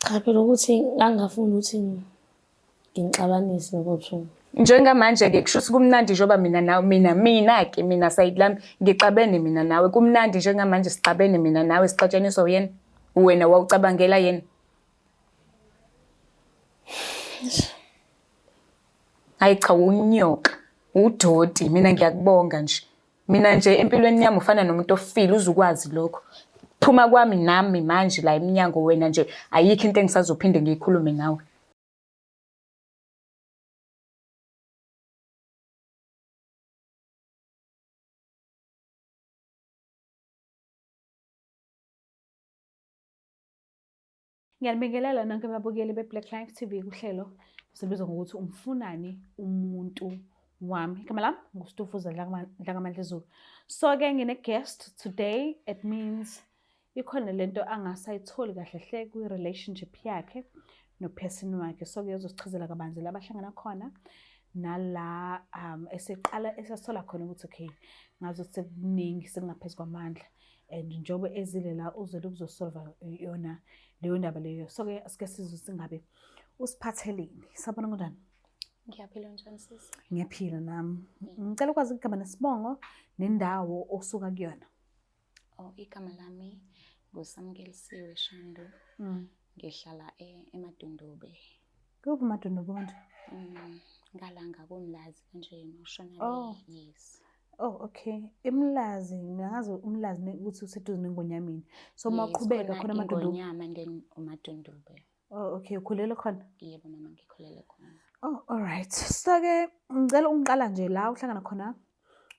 Cha phela ukuthi ngangingafuni ukuthi nginixabanise nobo-two. Njengamanje-ke kusho ukuthi kumnandi njengoba mina nawe mina mina-ke mina sayidi lami ngixabene mina nawe kumnandi njengamanje sixabene mina nawe sixatshaniswa uyena wena wawucabangela yena. Hayi cha unyoka udoti mina ngiyakubonga nje. Mina nje empilweni yami ufana nomuntu ofile uzukwazi lokho. Phuma kwami nami manje la emnyango wena nje ayikho into engisazophinde ngiyikhulume nawe. Ngiyanibingelela nonke babukeli be-Black Life TV kuhlelo sibizwa ngokuthi umfunani umuntu wami. Igama lami nguStufuza Dlangamandla Zulu. So-ke ngine-guest today, it means ikhona lento angasayitholi kahle hle kwi-relationship yakhe no-person wakhe. So-ke uzosichazela kabanzi la bahlangana khona nala eseqala esesola khona ukuthi okay ngazuthi sekuningi sekungaphezu kwamandla. And njengoba ezile la uzele ukuzosolva yona leyo ndaba leyo. So-ke asike sizwe singabe usiphatheleni. Sabona kunjani? Ngiyaphila njani sisi? Ngiyaphila nami. Ngicela ukwazi igama nesibongo nendawo osuka kuyona. Oh, igama lami nguSamkelisiwe Shandu. Ngihlala eMadundube. Kuphi uMadundube manje? Ngala ngakoMlazi kanje mawushona le. Oh. Yes. Oh, okay. Imlazi, mina ngazi uMlazi ukuthi useduze neNgonyameni. So uma Yes, uqhubeka khona amaDundube. iNgonyama and then uMadundube. Oh, okay, ukhulele khona? Yebo mama, ngikhulele khona. Oh, all right. So ke ngicela ungiqala nje la uhlangana khona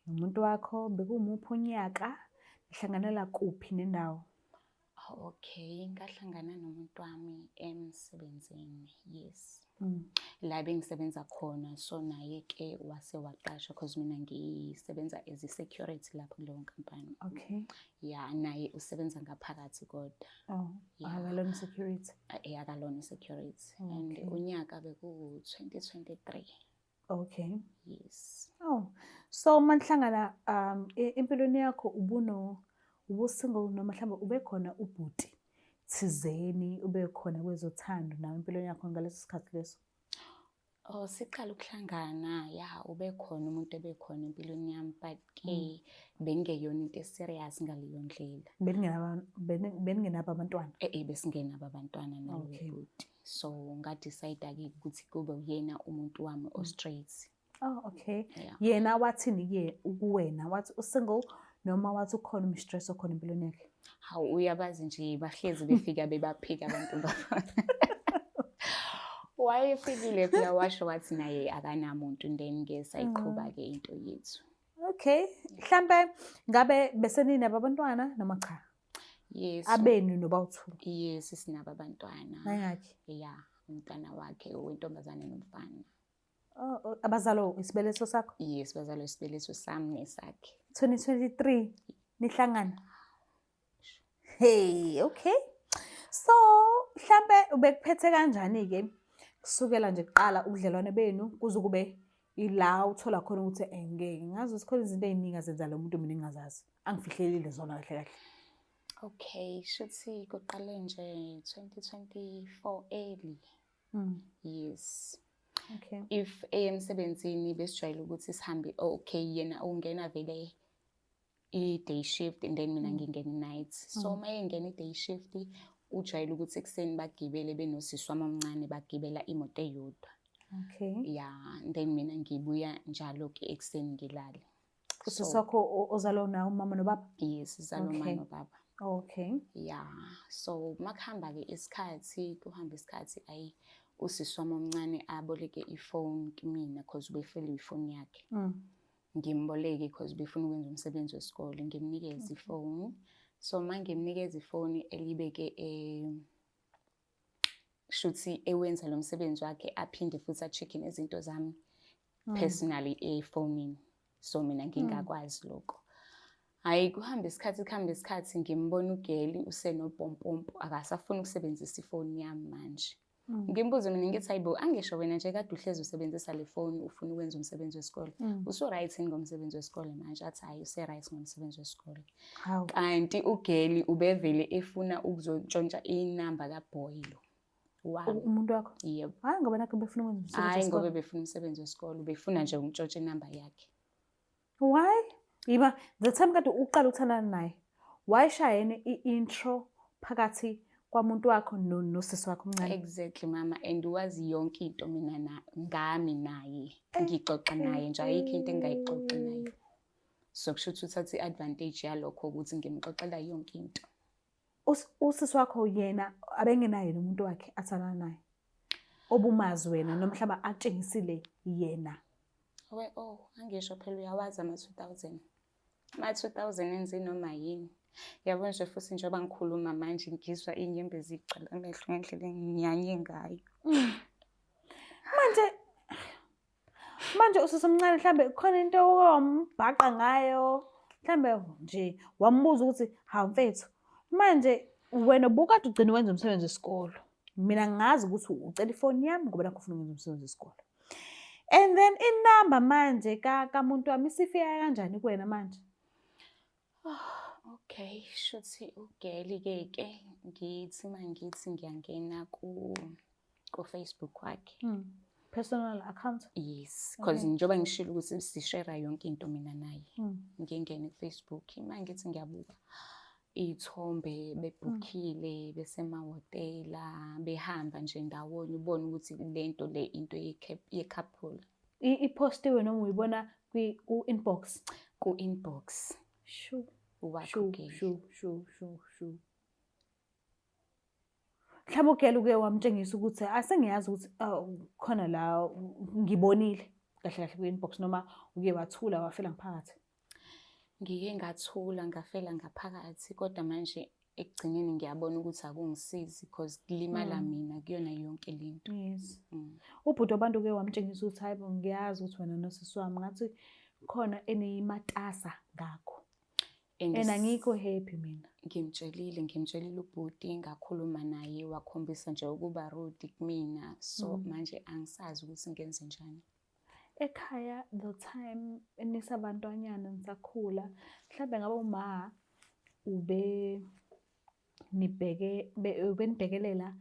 nomuntu wakho, bekuwumuphi unyaka, nihlanganela kuphi nendawo? Oh, okay, ngahlangana nomuntu wami emsebenzini, yes. La bengisebenza khona, so naye ke wase waqashwa because mina ngisebenza as a security lapho kuleyo nkampani. Okay. Yeah, naye usebenza ngaphakathi kodwa. Oh, Yeah. akalona security. Eh, akalona security. And Okay. unyaka beku 2023. Okay. Yes. Oh, so manihlangana empilweni yakho ubu single noma mhlawumbe ube khona ubhuti thizeni ube khona kwezothando nawe empilweni yakho ngaleso sikhathi leso? Oh, siqala ukuhlangana, ya ube khona umuntu ebekhona empilweni yami, but ke bengeyona into serious ngaleyo ndlela. Beningenabo abantwana? Eh, besingenabo abantwana nalowo Okay. bhuti. So nga-decide-ke ukuthi kube uyena umuntu wami o-straight. Oh, okay. Yeah. Yena wathini ke kuwena? Wathi u-single noma wathi ukhona umistress okhona empilweni yakhe? Hawu, uyabazi nje bahlezi befika bebaphika abantu bakhona. Wayefikile phela washo wathi naye akanamuntu, then ke sayiqhuba-ke into yethu. Okay. Mhlambe ngabe bese ninabo abantwana noma cha? Yes. Abenu nobawu-two? Yes, sinabo abantwana. Nayakhe? Yeah, umntwana wakhe wentombazane nomfana. Oh, oh, abazalwa isibeletho sakho? Yes, bazalwa isibeletho sami nesakhe. 2023 nihlangana. Hey, okay. So, mhlambe ubekuphethe kanjani ke kusukela nje kuqala ubudlelwane benu kuze kube ila uthola khona ukuthi ngeke ngazi ukuthi khona izinto eziningi azenza lo muntu mina engingazazi. Angifihlelile zona kahle kahle. Okay, shuthi kuqale nje 2024 early. Yes. Okay. If emsebenzini besijwayele ukuthi sihambe, okay, yena ungena vele i-day shift and then mina ngingena i-night. So uma engena i-day shift ujwayele ukuthi ekuseni bagibele benosisi wami omncane, bagibela imoto eyodwa. Okay. Yeah, and then mina ngibuya njalo ke ekuseni ngilale. Usisi wakho ozalwa nawe umama nobaba? Yes, uzalwa umama Okay. nobaba. Okay. Yeah, so makuhamba ke isikhathi, kuhamba isikhathi, ayi usisi wami omncane aboleke ifoni kimina because ubefelwe ifoni yakhe. Ngimboleke because befuna ukwenza umsebenzi wesikole, ngimnikeze ifoni. So mangimnikeza ifoni elibeke shuthi ewenza lo msebenzi wakhe, aphinde futhi a-check nezinto zami personally efonini. So mina ngingakwazi lokho. Hhayi kuhamba isikhathi, kuhamba isikhathi, ngimbona ugeli usenopompompo, akasafuni ukusebenzisa ifoni yami manje. Ngimbuze mina ngithi hayibo, angisho wena nje kade uhlezi usebenzisa le foni ufuna ukwenza umsebenzi wesikole. Usu-right yini ngomsebenzi wesikole manje? Athi hhayi use-right ngomsebenzi wesikole. Hawu. Kanti ugeli ubevele efuna ukuzontshontsha inamba kaboy lo. Wami. Umuntu wakho? Yebo. Hhayi ngoba nakho befuna ukwenza umsebenzi Hhayi wesikole. ngoba befuna umsebenzi wesikole, befuna nje ukutshontsha inamba yakhe. Why? Yiba the time kade uqala ukuthandana naye, wayishaya yini i-intro phakathi kwamuntu wakho nosisi wakho omncane? Exactly mama, and wazi yonke into mina na ngami naye. Ngixoxa naye nje, ayikho into engingayixoxi naye. So kusho ukuthi uthatha i-advantage yalokho ukuthi ngimxoxela yonke into. Usisi wakho yena abengenaye nomuntu wakhe athandana naye, obumazi wena noma mhlawumbe atshengisile yena? We oh, angisho phela uyawazi ama-2000. Ama-2000 enze noma yini. Yabo nje futhi njengoba ngikhuluma manje ngizwa iy'nyembezi zigcwala amehlo ngendlela enginyanye ngayo. Manje usisi omncane mhlambe khona into owambhaqa ngayo, mhlambe nje wambuza ukuthi hawu mfethu, manje wena ubukade ugcine wenza umsebenzi wesikolo. Mina ngazi ukuthi ucela ifoni yami ngoba nakho ufuna ukwenza umsebenzi wesikolo. And then inamba manje kamuntu wami isifika kanjani kuwena manje? Oh, okay, shuthi ugeli-ke ke ngithi uma ngithi ngiyangena ku-Facebook wakhe. Personal account? Yes, because njengoba ngishilo ukuthi sishera yonke into mina naye. Ngingene ku-Facebook, uma ngithi ngiyabuka iy'thombe bebhukhile, besemahhotela, behamba nje ndawonye, ubone ukuthi le nto le into ye-couple. Iphostiwe noma uyibona ku-inbox? Ku-inbox. Shu. Wakho Shu, ugeli. shu, shu, shu, shu. Mhlawumbe ugeli uke wamtshengisa ukuthi asengiyazi ukuthi khona la ngibonile kahle kahle kwi-inbox, noma uke wathula wafela ngaphakathi? Ngike ngathula ngafela ngaphakathi, kodwa manje ekugcineni ngiyabona ukuthi akungisizi because kulimala mina kuyona yonke lento. Ubhuti wabantu uke wamtshengisa ukuthi hayi bo, ngiyazi ukuthi wena nosisi wami ngathi khona eniyimatasa ngakho. And And angikho happy mina. Ngimtshelile ubhuti, ngakhuluma naye, wakhombisa nje ukuba rude kumina. So manje angisazi ukuthi ngenze njani. Ekhaya the time nisabantwanyana nisakhula, mhlambe ngabe uma ube nibheke ubenibhekelela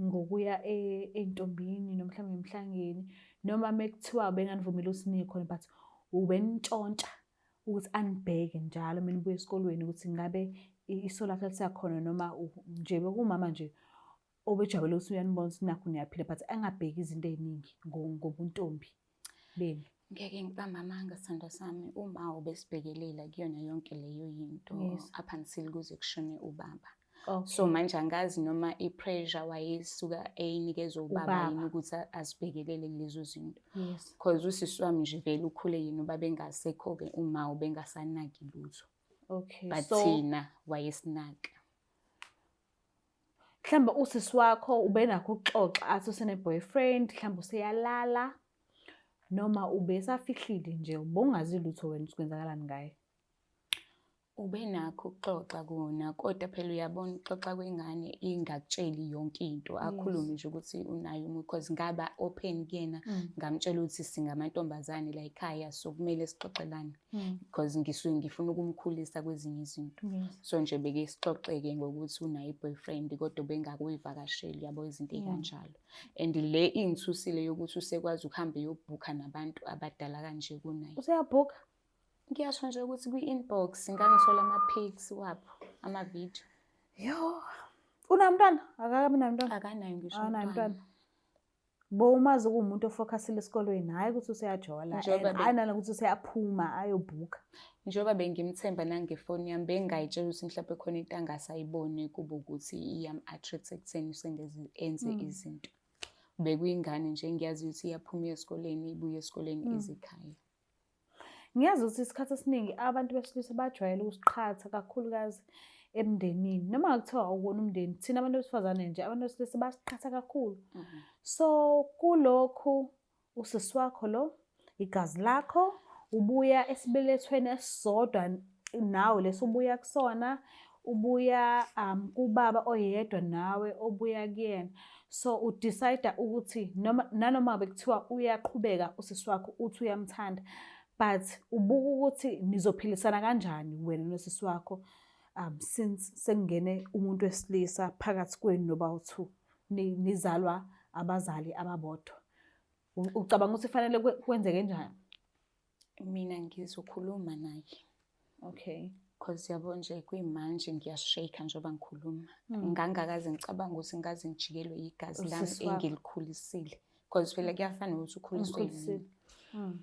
ngokuya ey'ntombini noma mhlawumbe emhlangeni, noma mekuthiwa benganivumeli ukuthi niye khona, but ubenintshontsha ukuthi anibheke njalo uma nibuya esikolweni ukuthi ngabe iso lakhe lisakhona, noma nje bekumama nje obejabule ukuthi uyanibona ukuthi nakhu niyaphila, but angabheki izinto ey'ningi ngobuntombi benu. Ngeke ngibambe amanga sithandwa sami, uma ubesibhekelela kuyona yonke leyo yinto up until kuze kushone ubaba. So manje angazi noma i-pressure wayisuka eyinikezwa ubaba Ubaba. yini ukuthi asibhekelele kulezo zinto. Because usisi wami nje vele ukhule yena ubaba engasekho-ke, uma ubengasanaki lutho. But thina wayesinaka. Mhlawumbe usisi wakho ubenakho ukuxoxa athi usene-boyfriend, mhlawumbe useyalala, noma ubesafihlile nje, ubungazi lutho wena ukuthi kwenzakalani ngaye? Ubenakho ukuxoxa kona, kodwa phela uyabona ukuxoxa kwengane ingakutsheli yonke into, akhulume nje ukuthi unaye umuntu, because ngaba open kuyena, ngamtshela ukuthi singamantombazane la ekhaya, so kumele sixoxelane, because ngisuke ngifuna ukumkhulisa kwezinye izinto. So nje beke sixoxeke ngokuthi unaye i-boyfriend, kodwa bengakuyivakasheli, yabo, izinto ey'kanjalo. And le ingithusile yokuthi usekwazi ukuhamba eyobhukha nabantu abadala kanje kunaye. Useyabhukha? Ngiyasho nje ukuthi kwi-inbox ngangithola ama-pics wabo, ama-video. Yo, unamntwana? Akakabi namntwana? Akanayo ngisho Akanayo umntwana. umntwana. Bo umazi kuwumuntu ofocusile esikolweni, hhayi ukuthi useyajola, Njengoba and hhayi nanokuthi useyaphuma ayobhukha. Njengoba bengimthemba nangefoni yami, bengingayitshela ukuthi mhlawumbe khona into angasayiboni kube ukuthi iyam-attract ekutheni usengeze enze izinto. Bekuyingane nje engiyaziyo ukuthi iyaphuma iye esikoleni, ibuye esikoleni ize ekhaya. Ngiyazi ukuthi isikhathi esiningi abantu besilisa bajwayele ukusiqhatha kakhulukazi emndenini. Noma kuthiwa awuwona umndeni, thina abantu besifazane nje, abantu besilisa basiqhatha kakhulu. So kulokhu usisi wakho lo, igazi lakho, ubuya esibelethweni esisodwa nawe leso ubuya kusona, ubuya kubaba oyedwa nawe obuya kuyena. So udecide ukuthi noma nanoma bekuthiwa uyaqhubeka usisi wakho uthi uyamthanda, but ubuka ukuthi nizophilisana kanjani wena nosisi wakho, since sekungene umuntu wesilisa phakathi kwenu noba u-two. Nizalwa abazali ababodwa. Ucabanga ukuthi kufanele kwenzeke njani? Mina ngizokhuluma naye. Okay. Cause yabo nje kuyimanje ngiyashake njengoba ngikhuluma. Ngangakaze ngicabanga ukuthi ngaze ngijikelwe igazi lami Usisi wakho. engilikhulisile. Cause phela kuyafana nokuthi ukhuliswe Umkhulisile. yimi.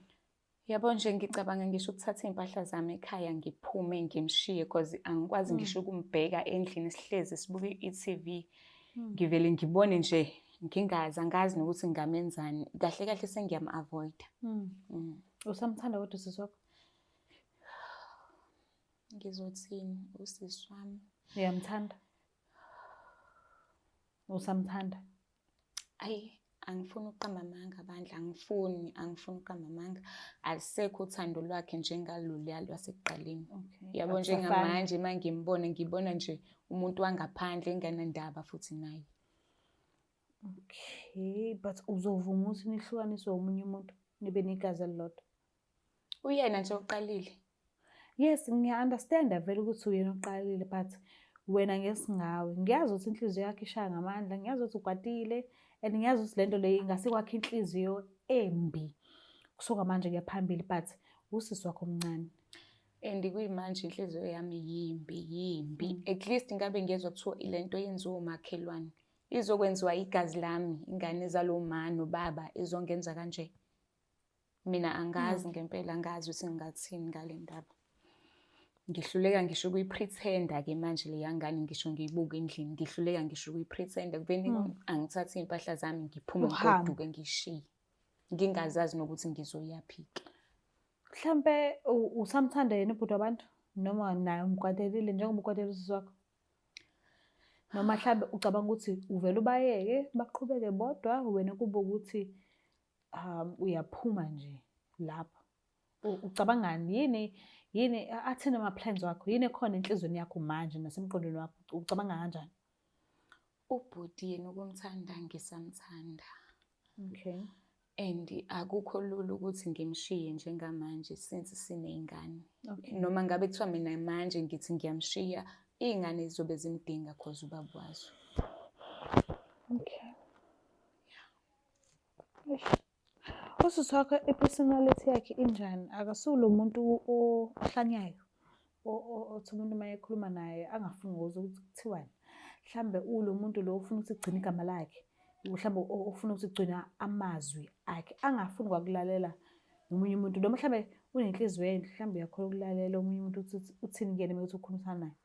Yabo nje ngicabanga ngisho ukuthatha iy'mpahla zami ekhaya ngiphume ngimshiye cause angikwazi ngisho ukumbheka endlini sihlezi sibuke i-TV. Ngivele ngibone nje ngingazi angazi nokuthi ngingamenzani. Kahle kahle sengiyam-avoid-a. Usamthanda kodwa usisi wakho? Ngizothini usisi wami? Uyamthanda? Usamthanda? Ayi, angifuni ukuqamba amanga bandla, angifuni, angifuni ukuqamba amanga. Alisekho uthando lwakhe njengaloluya lwasekuqaleni. Okay. Yabo Akusafani. njengamanje uma ngimbona ngibona nje umuntu wangaphandle enganandaba futhi naye. Okay, but uzovuma ukuthi nihlukaniswe omunye umuntu nibe negazi elilodwa? Uyena nje oqalile. Yes, ngiya-understand-a vele ukuthi uyena oqalile but wena ngesingawe. Ngiyazi ukuthi inhliziyo yakho ishaya ngamandla, ngiyazi ukuthi ukwatile and ngiyazi ukuthi lento le ingase kwakhe inhliziyo embi kusuka manje kuya phambili but usisi wakho omncane. And kuyimanje inhliziyo yami yimbi, yimbi. At least ngabe ngiyezwa kuthiwa le nto yenziwa umakhelwane. Izokwenziwa igazi lami, ingane ezalwa uma nobaba izongenza kanje. Mina angazi ngempela, angazi ukuthi ngingathini ngale ndaba. Ngihluleka ngisho ukuyi-pretend-a-ke manje leya ngane ngisho ngiyibuka endlini, ngihluleka ngisho ukuyi-pretend-a. Kuvele angithathe iy'mpahla zami ngiphume Uhambe. ngigoduke ngiyishiye. Ngingazazi nokuthi ngizoyaphi-ke. Mhlampe usamthanda yena ubhuti wabantu noma naye umkwatelile njengoba ukwatele usisi wakho? Noma mhlambe ucabanga ukuthi uvele ubayeke baqhubeke bodwa wena kube ukuthi uyaphuma nje lapho. Ucabangani? Yini yini athini ama-plans wakho? Yini ekhona enhliziyweni yakho manje nasemqondweni wakho? Ucabanga kanjani? Ubhuti yena ukumthanda ngisamthanda. Okay. And akukho lula ukuthi ngimshiye njengamanje since siney'ngane. Okay. Noma ngabe kuthiwa mina manje ngithi ngiyamshiya, iy'ngane zizobe zimdinga cause ubaba wazo. Okay. Eish. Usisi wakho i-personality yakhe injani? Akasulo umuntu ohlanyayo othi umuntu uma ekhuluma naye angafuni ngokuzwa ukuthi kuthiwani. Mhlambe ulo muntu lo ofuna ukuthi kugcine igama lakhe, mhlambe ofuna ukuthi kugcine amazwi akhe, angafuni kwakulalela nomunye umuntu. Noma mhlambe unenhliziyo enhle, mhlambe uyakhona ukulalela omunye umuntu ukuthi uthini kuyena uma kuthi ukhulumisana naye.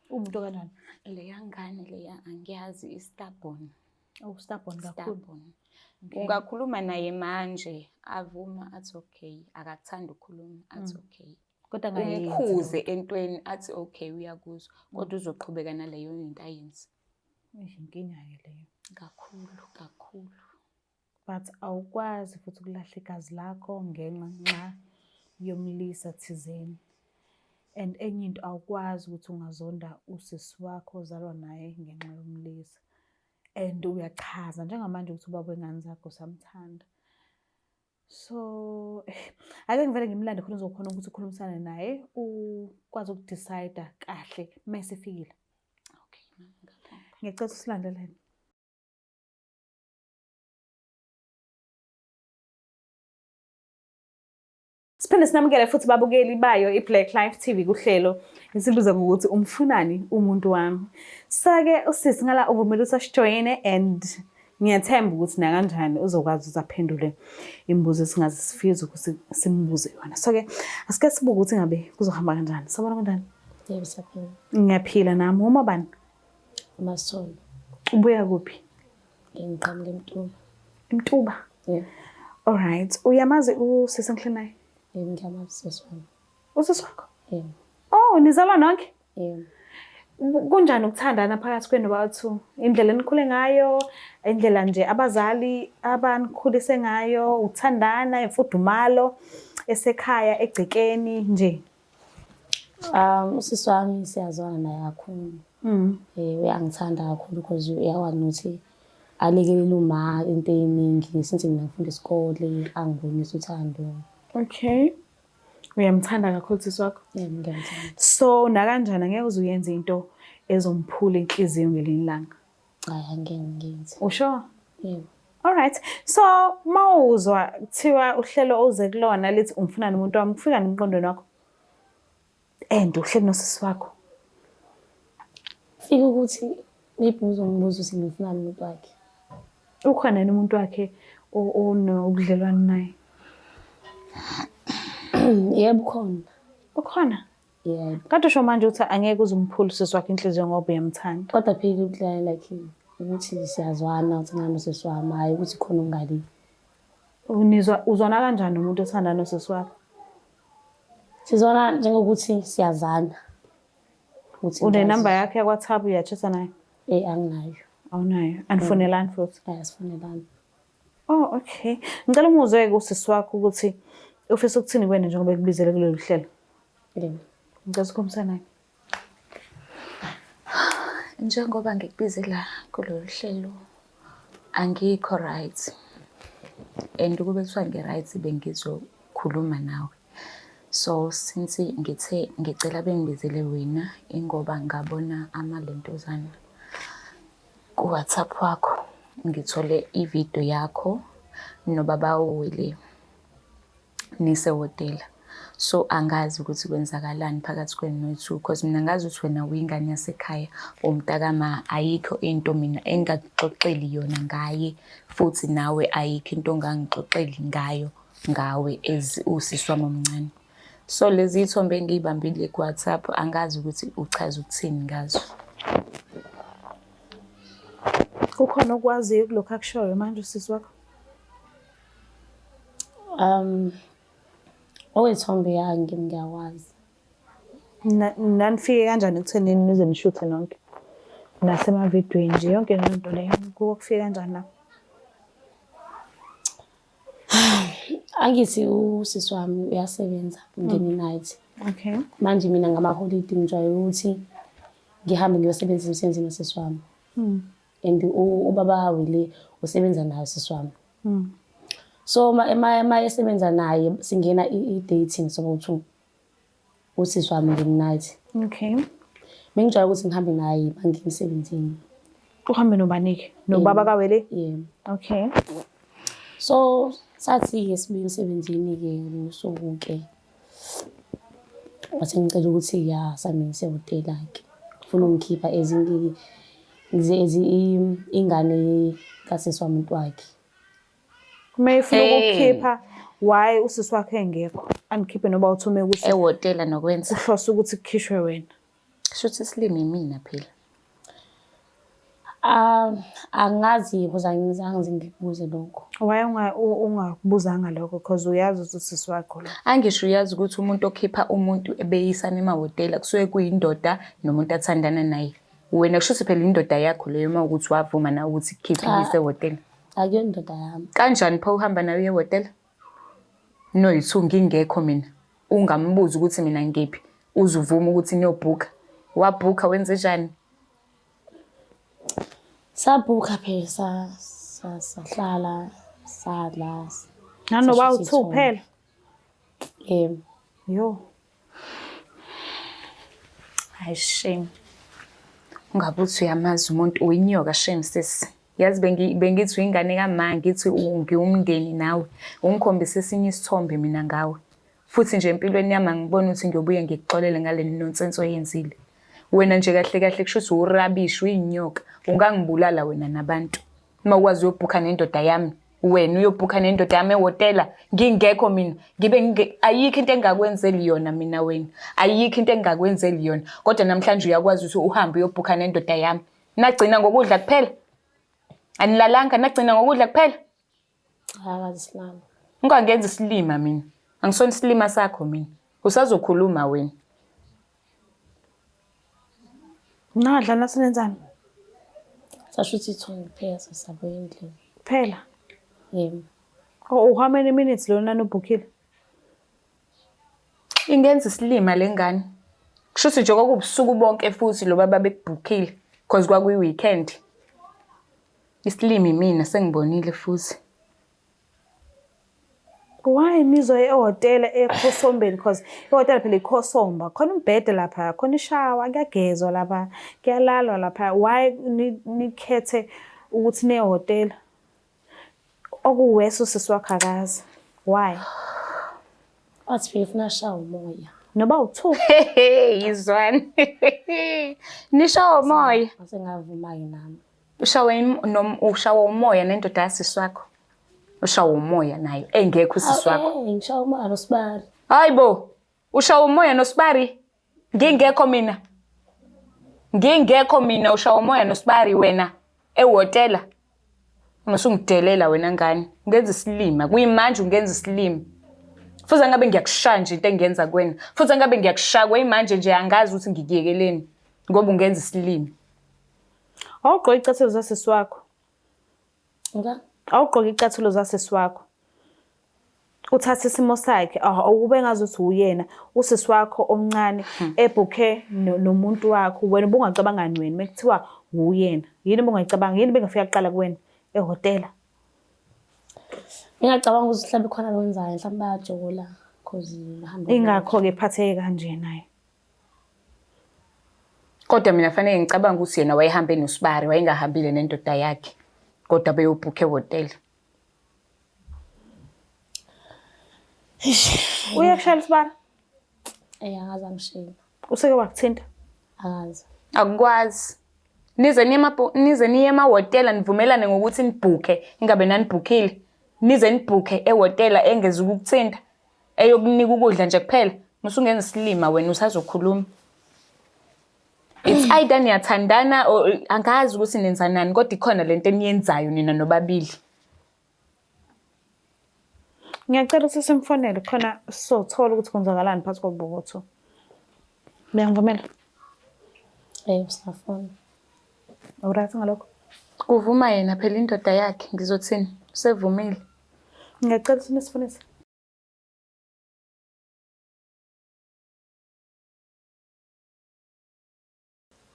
Uwumuntu okanjani? Leya ngane leya angiyazi, i-stubborn. Oh, stubborn kakhulu. Stubborn. Okay. Ungakhuluma naye manje avuma athi okay, akakuthandi ukukhuluma athi okay. Kodwa angayenzi Umkhuze lutho. entweni athi okay uyakuzwa, kodwa uzoqhubeka naleyo into ayenze. Eish, inkinga-ke leyo. Kakhulu, kakhulu. But awukwazi futhi ukulahla igazi lakho ngenxa yomlisa thizeni. And enye into awukwazi ukuthi ungazonda usisi wakho ozalwa naye ngenxa yomlisa. And uyachaza njengamanje ukuthi ubaba wengane zakho usamthanda. So ake ngivele ngimlande khona uzokhona ukuthi ukhulumisane naye ukwazi uku-decide kahle uma esefikile. Okay, mama, ngiyabonga. Ngiyacela ukuthi usilandelele. Siphinde sinamukele futhi babukeli bayo i-Black Life TV kuhlelo esilubiza ngokuthi umfunani umuntu wami. Sake usisi ngala uvumile ukuthi asijoyine and ngiyathemba ukuthi nakanjani uzokwazi ukuthi aphendule imibuzo esingaze sifise ukuthi simbuze yona. So-ke asike sibuke ukuthi ngabe kuzohamba kanjani. Sabona kanjani? Yebo, siyaphila. Ngiyaphila nami. Uma bani? UMasolo. Ubuya kuphi? Ngiqhamuka eMtuba. eMtuba. Yebo. Alright. Uyamazi usisi engihleli naye? Yebo, ngiyamazi usisi wami. Usisi wakho? Yebo. Oh, nizalwa nonke? Yebo. Kunjani ukuthandana phakathi kwenu bowu-two? Indlela enikhule ngayo, indlela nje abazali abanikhulise ngayo, ukuthandana, imfudumalo esekhaya egcekeni nje. Usisi wami siyazwana naye kakhulu. Uyangithanda kakhulu because uyakwazi nokuthi alekelele uma into ey'ningi since mina ngifunda isikole, angibonise uthando. Okay. Uyamthanda kakhulu usisi wakho? Yebo, ngiyamthanda. So nakanjani angeke uze uyenze into ezomphula inhliziyo ngelinye ilanga. Hayi angeke ngiyenze. Usho? Yebo. Alright. So mawuzwa kuthiwa uhlelo oze kulona lithi umfunani umuntu wami kufika nemqondweni wakho? And uhleli nosisi wakho. Fika ukuthi maybe uzongibuza ukuthi ngifunani umuntu wakhe. Ukhona yini umuntu wakhe onobudlelwane naye? Yebo ukhona. Ukhona? Yebo. Kade usho manje ukuthi angeke uze umphule usisi wakhe inhliziyo ngoba uyamthanda. Kodwa phela ukudlala like ukuthi siyazwana ukuthi nami nosisi wami hhayi ukuthi khona okungalile. Unizwa uzwana kanjani nomuntu othandana nosisi wakho? Sizwana njengokuthi siyazana. Ukuthi Unenamba yakhe yakwaWhatsApp uyachatha naye? Eh anginayo. Awunayo. Anifonelani futhi? Ayasifonelani. Oh okay. Ngicela umuzwe-ke usisi wakho ukuthi ufisa ukuthini kuwena njengoba ekubizele kulolu hlelo. Yebo. Ngicela usikhombise naye. Njengoba ngikubize la kulolu hlelo angikho right and ukube kuthiwa ngi-right bengizokhuluma nawe. So since ngithe ngicela bengibizele wena ingoba ngabona amalentozana ku-WhatsApp wakho ngithole ividiyo yakho nobaba uWele nisehhotela. So angazi ukuthi kwenzakalani phakathi kwenu noyi-two cause mina ngazi ukuthi wena uyingane yasekhaya umntakama ayikho into mina engingakuxoxeli yona ngaye futhi nawe ayikho into ongangixoxeli ngayo ngawe as usisi wami omncane. So lezi iy'thombe engiy'bambile ku-WhatsApp angazi ukuthi uchaza ukuthini ngazo. Kukhona okwaziyo kulokhu akushoyo manje usisi wakho? Okwey'thombe ya ngiyakwazi. Nanifike kanjani ekuthenini nize nishuthe nonke? Nasemavidweni nje yonke leyo nto leyo kufike kanjani lapho? Angithi usisi wami uyasebenza ungena i-night. Okay. Manje mina ngamaholidi ngijwayele ukuthi ngihambe ngiyosebenza emsebenzini wasisi wami. And ubaba Willie usebenza naye usisi wami. So ma esebenza naye singena i-dating sobo-two. Usisi wami ngene-night. Okay. Bengijwayele ukuthi ngihambe naye uma ngiya emsebenzini. Uhambe nobani-ke? Nobaba kaWele? Yebo. Okay. So sathi-ke sibuya emsebenzini-ke ngolunye usuku-ke. Wase ngicela ukuthi ya sami ngisehhotela-ke. Ufuna ungikhipha as as ingane kasisi wami umuntu wakhe. Uma efuna Hey. ukukukhipha why usisi wakhe engekho? Anikhiphe noba uthume ukuthi Ehhotela nokwenza. uhlose ukuthi kukhishwe wena. Shuthi isilima imina phela. Ah, angazi because angizange ngikubuze lokho. Why ungakubuzanga lokho because uyazi ukuthi usisi wakho lo. Angisho uyazi ukuthi umuntu okhipha umuntu ebeyisana emahhotela kusuke kuyindoda nomuntu athandana naye. Wena kusho phela indoda yakho leyo uma ukuthi wavuma nawe ukuthi kukhiphe Cha. iyise ehhotela. Akuyona indoda yami. Kanjani pho uhamba nayo uye ehhotela? Noyi-two ngingekho mina. Ungambuzi ukuthi mina ngiphi. Uze uvume ukuthi niyobhukha. Wabhukha wenze njani? Sabhukha phela sahlala sadla. Nanoba Sasho u-two sithombe. phela. Yebo. Yo. Hayi shame. Ungabe uthi uyamazi umuntu uyinyoka shame sisi. Yazi bengithi uyingane kama ngithi ngiwumndeni nawe. Ungikhombise esinye isithombe mina ngawe. Futhi nje empilweni yami angiboni ukuthi ngiyobuye ngikuxolele ngale nonsense oyenzile. Wena nje kahle kahle kusho ukuthi urabishi uyinyoka. Ungangibulala wena nabantu. Uma ukwazi uyobhukha nendoda yami. Wena uyobhukha nendoda yami ehhotela ngingekho mina ngibe ayikho into engingakwenzeli yona mina wena. Ayikho into engingakwenzeli yona. Kodwa namhlanje uyakwazi ukuthi uhambe uyobhukha nendoda yami. Nagcina ngokudla kuphela. Anilalanga nagcina ngokudla kuphela. Cha akaze silale. Ungangenza isilima mina. Angisona isilima sakho mina. Usazokhuluma wena. Nadla nasenenzani? Sasho ukuthi ithongo kuphela sasabuya endlini. Kuphela. Yebo. Oh, how many minutes lona nobhukhile? Ingenza isilima le ngane. Kusho ukuthi nje kwakubusuku bonke futhi lo baba bekubhukhile because kwakuyi-weekend. Isilima imina sengibonile futhi. Why nizoya ehhotela ekhosombeni cause ihhotela phela ikhosomba khona umbhede lapha khona ishawa kuyagezwa lapha kuyalalwa lapha why nikhethe ukuthi niye ehhotela okuwesi usisi wakho akazi why Wathi phela ufuna ashawe umoya. Noba u-two. Yizwani. Nishawa umoya. Ngase ngavuma-ke nami. Ushawe ushawa umoya nendoda yasisi wakho. Ushawa umoya nayo engekho usisi wakho. Eh, ngishawa umoya nosibari. Hayi bo. Ushawa umoya nosibari. Ngingekho mina. Ngingekho mina ushawa umoya nosibari wena ehhotela. Ungasungidelela wena ngane. Ungenza isilima. Kuyimanje ungenza isilima. Futhi angabe ngiyakushaya nje into engiyenza kuwena. Futhi angabe ngiyakushaya kuyimanje nje angazi ukuthi ngikuyekeleni ngoba ungenza isilima. Awugqoke icathulo zasisi wakho. Nga? Awugqoke icathulo zasisi wakho. Uthathe isimo sakhe ukube ngazuthi uyena usisi wakho omncane ebhukhe nomuntu wakho wena ubungacabangani wena mekuthiwa wuyena. Yini ubungayicabanga? Yini bengafika kuqala kuwena ehhotela? Ngingacabanga ukuthi mhlawumbe khona lokwenzayo mhlawumbe bayajola cause bahamba. Ingakho-ke ephatheke kanje naye. Kodwa mina fanele ngicabanga ukuthi yena wayehambe nosibari, wayengahambile nendoda yakhe. Kodwa beyobhukha ehhotela. Uyakushayela usibari? Eh akaze angishayela. Useke wakuthinta? Akaze. Akukwazi. Nize niye nize niye emahhotela nivumelane ngokuthi nibhukhe, ingabe nanibhukhile. Nize nibhukhe ehhotela engeze ukukuthinta. Eyokunika ukudla nje kuphela. Musungenza isilima wena usazokhuluma. It's either niyathandana or angazi ukuthi nenzanani kodwa ikhona lento eniyenzayo nina nobabili. Ngiyacela ukuthi simfonele khona sizothola ukuthi kwenzakalani phakathi kwabo. Uyangivumela? Eh usafona. Awuright ngalokho? Kuvuma yena phela indoda yakhe ngizothini? Usevumile. Ngiyacela ukuthi nisifonise.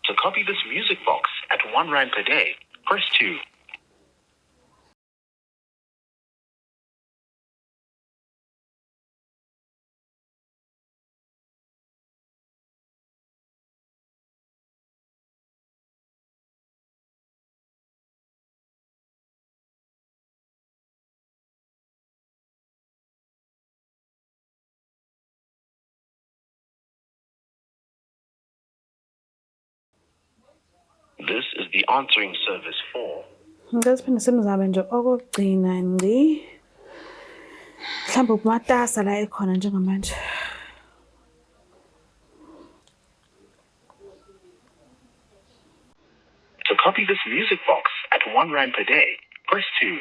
To copy this music box at 1 rand per day, press 2. This is the answering service for. Ngicela siphinde simzame nje okokugcina ngci. Mhlawumbe umatasa la ekhona njengamanje. To copy this music box at 1 rand per day, press 2.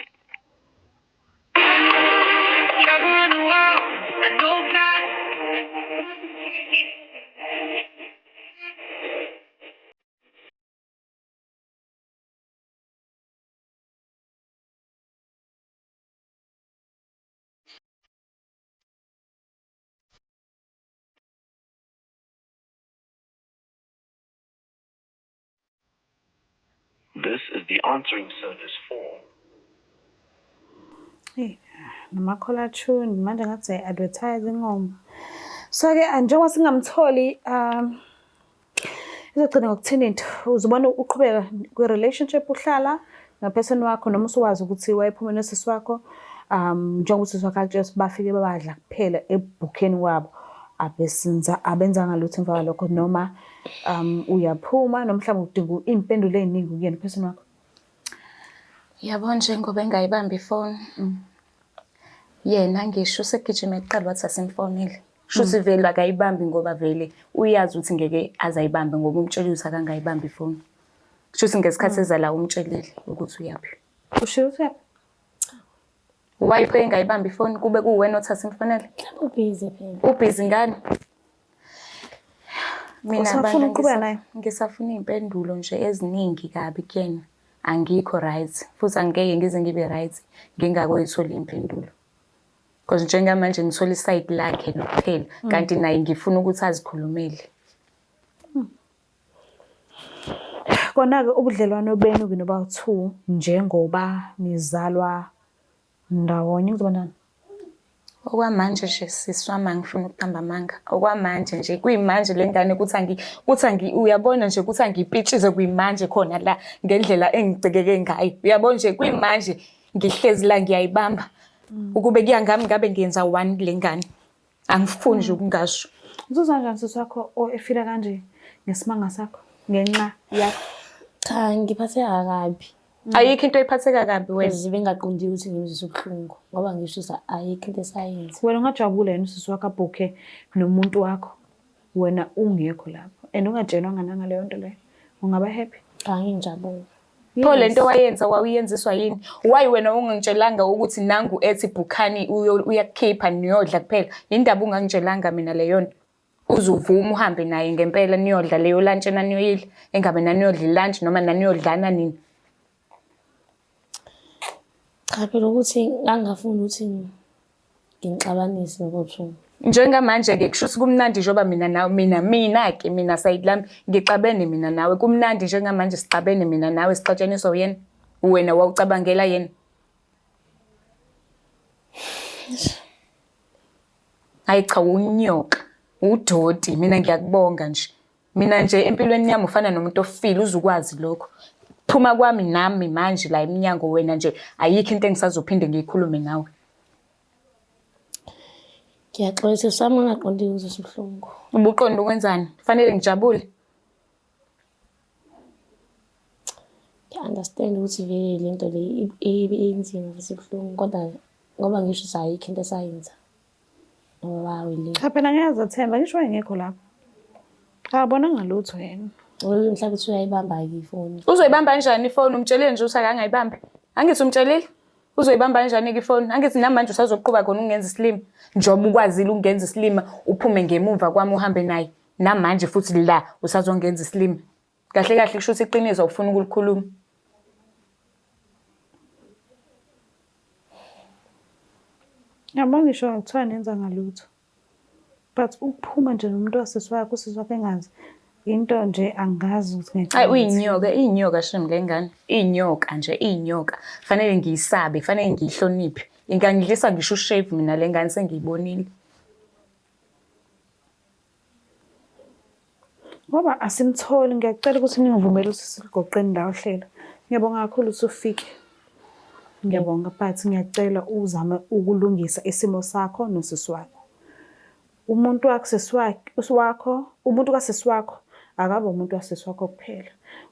This is the answering service for. Hey, nama-caller tune manje ngathi siyayi-advertise ingoma. So-ke njengoba singamtholi izogcina ngokuthini into uzobona uqhubeka kwi-relationship uhlala no-person wakho noma usuwazi ukuthi wayephume nosisi wakho njengoba usisi wakho akutshela ukuthi bafike babadla kuphela ebhukheni kwabo abesenza abenzanga lutho emva kwalokho noma uyaphuma noma mhlawumbe udinga iy'mpendulo ey'ningi kuyena u-person wakho. Yabo njengoba engayibambi ifoni. Yena ngisho usegijima kuqala wathi asimfonele. Shuthi vele akayibambi ngoba vele uyazi ukuthi ngeke aze ayibambe ngoba umtshelile ukuthi akangayibambi ifoni. Shuthi ngesikhathi eza la umtshelile ukuthi uyaphi. Ushiye ukuthi uyaphi? Why pho engayibambi ifoni kube kuwena othi asimfonele? Mhlawumbe ubhizi phela. Ubhizi ngani? Mina Usafuna bandla ukuqhubeka naye? ngisafuna iy'mpendulo nje eziningi kabi kuyena. Angikho right futhi angeke ngize ngibe right ngingakoyitholi iy'mpendulo. Because njengamanje ngithola isayidi lakhe kuphela kanti naye ngifuna ukuthi azikhulumele. Kona-ke ubudlelwano benu-ke noba-two njengoba nizalwa ndawonye kuzoba njani? Okwamanje nje sisi wami angifuni ukuqamba amanga. Okwamanje nje kuyimanje le ngane kuthi angi kuthi angi uyabona nje kuthi angipitshize kuyimanje khona la ngendlela engicikeke ngayo. Uyabona nje kuyimanje ngihlezi la ngiyayibamba. Ukube kuya ngami ngabe ngiyenza one kule ngane. Angifuni nje ukungasho. Uzizwa kanjani sisi wakho efila kanje ngesimanga sakho ngenxa yakho? Cha ngiphatheka kabi. Ayikho into oyiphatheka kabi wena. Because bengaqondi ukuthi ngimzwise ubuhlungu ngoba ngisho ukuthi ayikho into esayenza. Wena ungajabula yini usisi wakho abhukhe nomuntu wakho wena ungekho lapho and ungatshelwanga nangaleyo nto leyo ungaba happy? Cha ngingijabule. Pho lento wayenza wawuyenziswa yini? Why wena ungangitshelanga ukuthi nangu ethi bhukhani uyakukhipha niyodla kuphela? Yindaba ungangitshelanga mina leyo nto? Uze uvume uhambe naye ngempela niyodla leyo lunch enaniyoyidla, engabe naniyodla i-lunch noma naniyodlana nini? Cha phela ukuthi ngangingafuni ukuthi ngingixabanise noBothung. Njengamanje-ke kusho ukuthi kumnandi njengoba mina nawe mina mina-ke mina sayidi lami ngixabene mina nawe kumnandi njengamanje sixabene mina nawe sixatshaniswa uyena wena wawucabangela yena. Hayi cha unyoka udoti mina ngiyakubonga nje mina nje empilweni yami ufana nomuntu ofile uzukwazi lokho phuma kwami nami manje la emnyango wena nje ayikho into engisazophinde ngiyikhulume nawe. Ngiyaxolisa sami ngingaqondile ukuzwisa ubuhlungu. Ubuqonde ukwenzani? Fanele ngijabule. Ngiya-understand ukuthi vele le nto le inzima futhi ibuhlungu kodwa ngoba ngisho ukuthi ayikho into esayenza nobaba le. Cha phela ngeke azathemba ngisho wayengekho lapho. Akabonanga lutho yena. Mhlawumbe uthi uyayibamba-ke ifoni. Uzoyibamba kanjani ifoni? Umtshelile nje ukuthi akangayibambi. Angithi umtshelile? Uzoyibamba kanjani-ke ifoni? Angithi namanje usazoqhuba khona ukungenza isilima. Njengoba ukwazile ukungenza isilima, uphume ngemumva kwami uhambe naye. Namanje futhi la usazongenza isilima. Kahle kahle kusho ukuthi iqiniso awufuni ukulikhuluma. Yabo ngisho kuthiwa nenza ngalutho. But ukuphuma nje nomuntu wasisi wakho usisi wakho engazi into nje angazi ukuthi ngiyacabanga. Hayi uyinyoka, iyinyoka shem le ngane. Iyinyoka nje, iyinyoka. Fanele ngiyisabe, fanele ngiyihloniphe. Ingangidlisa ngisho ushevu mina le ngane sengiyibonile. Ngoba asimtholi ngiyacela ukuthi ningivumele ukuthi siligoqeni la uhlelo. Ngiyabonga kakhulu ukuthi ufike. Ngiyabonga but ngiyacela uzame ukulungisa isimo sakho nosisi wakho. Umuntu wakusisi wakho, umuntu kasisi wakho akabe umuntu wasisi wakho kuphela.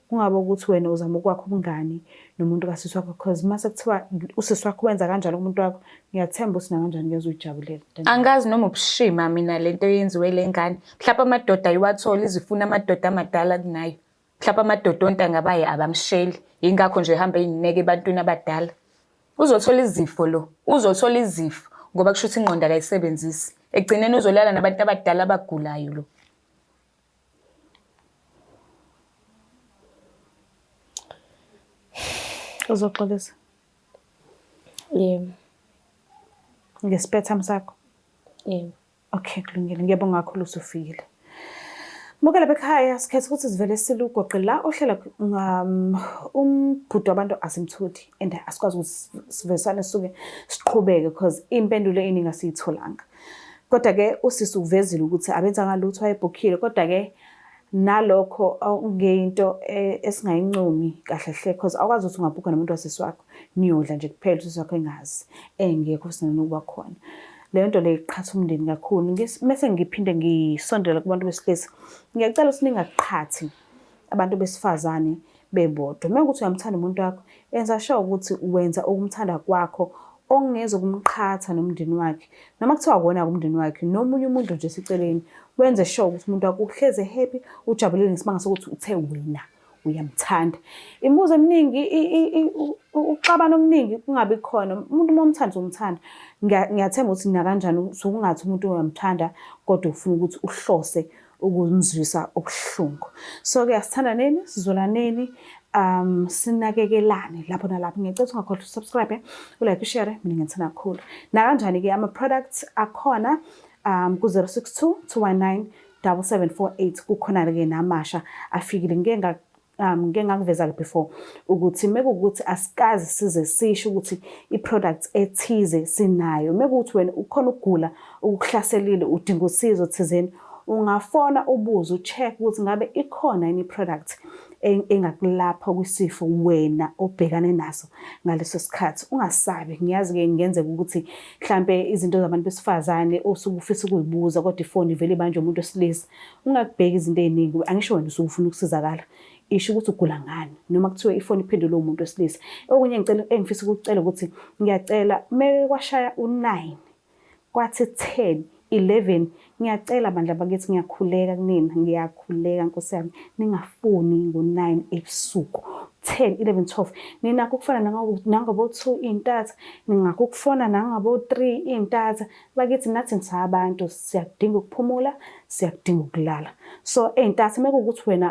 Kungabe ukuthi wena uzama ukwakha ubungani nomuntu kasisi wakho because mase kuthiwa usisi wakho wenza kanjalo kumuntu wakho ngiyathemba ukuthi nakanjani ngeke uyijabulela. Angazi noma ubushima mina lento eyenziwe le ngane. Mhlawumbe amadoda ayiwatholi izifuna amadoda amadala kunayo. Mhlawumbe amadoda ontanga baye abamsheli. Yingakho nje ehamba eyineke ebantwini abadala. Uzothola izifo lo. Uzothola izifo ngoba kusho ukuthi ingqondo akayisebenzisi. Ekugcineni uzolala nabantu abadala abagulayo lo. Uzoxolisa? Yebo. Ngesipetham sakho? Yebo. Okay, kulungile. Ngiyabonga kakhulu usufikile. Mukela bekhaya sikhethe ukuthi sivele silugoqe la ohlelo umbhudo wabantu asimthuthi and asikwazi ukuthi sivesane sisuke siqhubeke because impendulo eningi asiyitholanga. Kodwa-ke usisi ukuvezile ukuthi abenzanga lutho wayebhukhile kodwa-ke nalokho ngeyinto e, esingayincomi kahle hle cause awukwazi ukuthi ungabhukha nomuntu wasisi wakho niyodla nje kuphela usisi wakho engazi engekho sinanokuba khona leyo nto leyo iqhatha umndeni kakhulu mese ngiphinde ngisondele kubantu besilisa ngiyacela ukuthi ningaqhathi abantu besifazane bebodwa. Uma kuwukuthi uyamthanda umuntu wakho, enza sure ukuthi wenza ukumthanda kwakho okungeze kumqhatha nomndeni wakhe. Noma kuthiwa akuwona-ke umndeni wakhe, nomunye umuntu nje eseceleni, wenze sure ukuthi umuntu wakho uhlezi e-happy, ujabulile ngesimanga sokuthi uthe wena uyamthanda. Imibuzo eminingi, ukuxabana okuningi kungabi khona. Umuntu uma umthanda uzomthanda. Ngiyathemba ukuthi nakanjani usuke ungathi umuntu uyamthanda kodwa ufuna ukuthi uhlose ukumzwisa ubuhlungu. So-ke asithandaneni, sizwelaneni, um sinakekelane lapho nalapho. Ngiyacela ukuthi ungakhohlwa usubscribe, ulike, ushare, mina ngiyithanda kakhulu. Nakanjani-ke ama-products akhona um ku-062 219 7748 kukhona-ke namasha afikile. Ngike Ngike ngakuveza-ke before ukuthi mekuwukuthi asikaze size sisho ukuthi i-product ethize sinayo. Mekuwukuthi wena ukhona ukugula okukuhlaselile udinga usizo thizeni, ungafona ubuze u-check ukuthi ngabe ikhona yini i-product engakulapha kwisifo wena obhekane naso ngaleso sikhathi. Ungasabi, ngiyazi-ke kungenzeka ukuthi mhlampe izinto zabantu besifazane osuke ufisa ukuyibuza kodwa ifoni ivele ibanjwe umuntu wesilisa. Ungakubheki izinto ey'ningi, angisho wena usuke ufuna ukusizakala. Isho ukuthi ugula ngani noma kuthiwe ifoni iphendulwe umuntu wesilisa. Okunye engicela engifisa ukukucela ukuthi ngiyacela meke kwashaya u-9 kwathi 10 11 ngiyacela bandla bakithi ngiyakhuleka kunina ngiyakhuleka nkosi yami ningafoni ngo-9 ebusuku 10 11 12 ninakho ukufona nangabo-2 iy'ntatha ningakho ukufona nangabo-3 iy'ntatha bakithi nathi ngisabantu siyakudinga ukuphumula siyakudinga ukulala so ey'ntatha uma kuwukuthi wena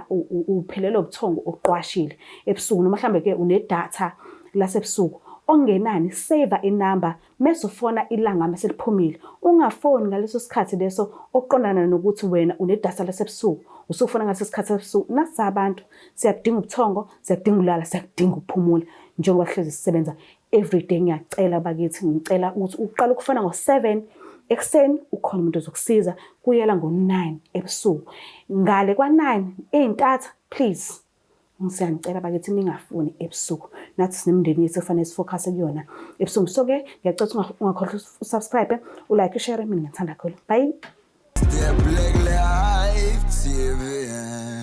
uphelelwe ubuthongo uqwashile ebusuku noma mhlawumbe ke unedatha lasebusuku okungenani save inamba mese ufona ilanga mase liphumile ungafoni ngaleso sikhathi leso okuqondana nokuthi wena unedatha lasebusuku usufona ngaleso sikhathi sasebusuku nathi abantu siyakudinga ubuthongo siyakudinga ukulala siyakudinga ukuphumula njengoba sihlezi sisebenza everyday ngiyacela bakithi ngicela ukuthi uqale ukufona ngo-7 ekuseni ukhona umuntu ozokusiza kuyela ngo-9 ebusuku ngale kwa-9 ey'ntatha please ngiyanicela bakithi ningafuni ebusuku nathi sinemindeni yethu efanele sifokhase kuyona ebusuku so-ke ngiyacela ukuthi ungakhohlwa usubscribe ulike ushare mina ngiyathanda kakhulu bye The Black Life TV.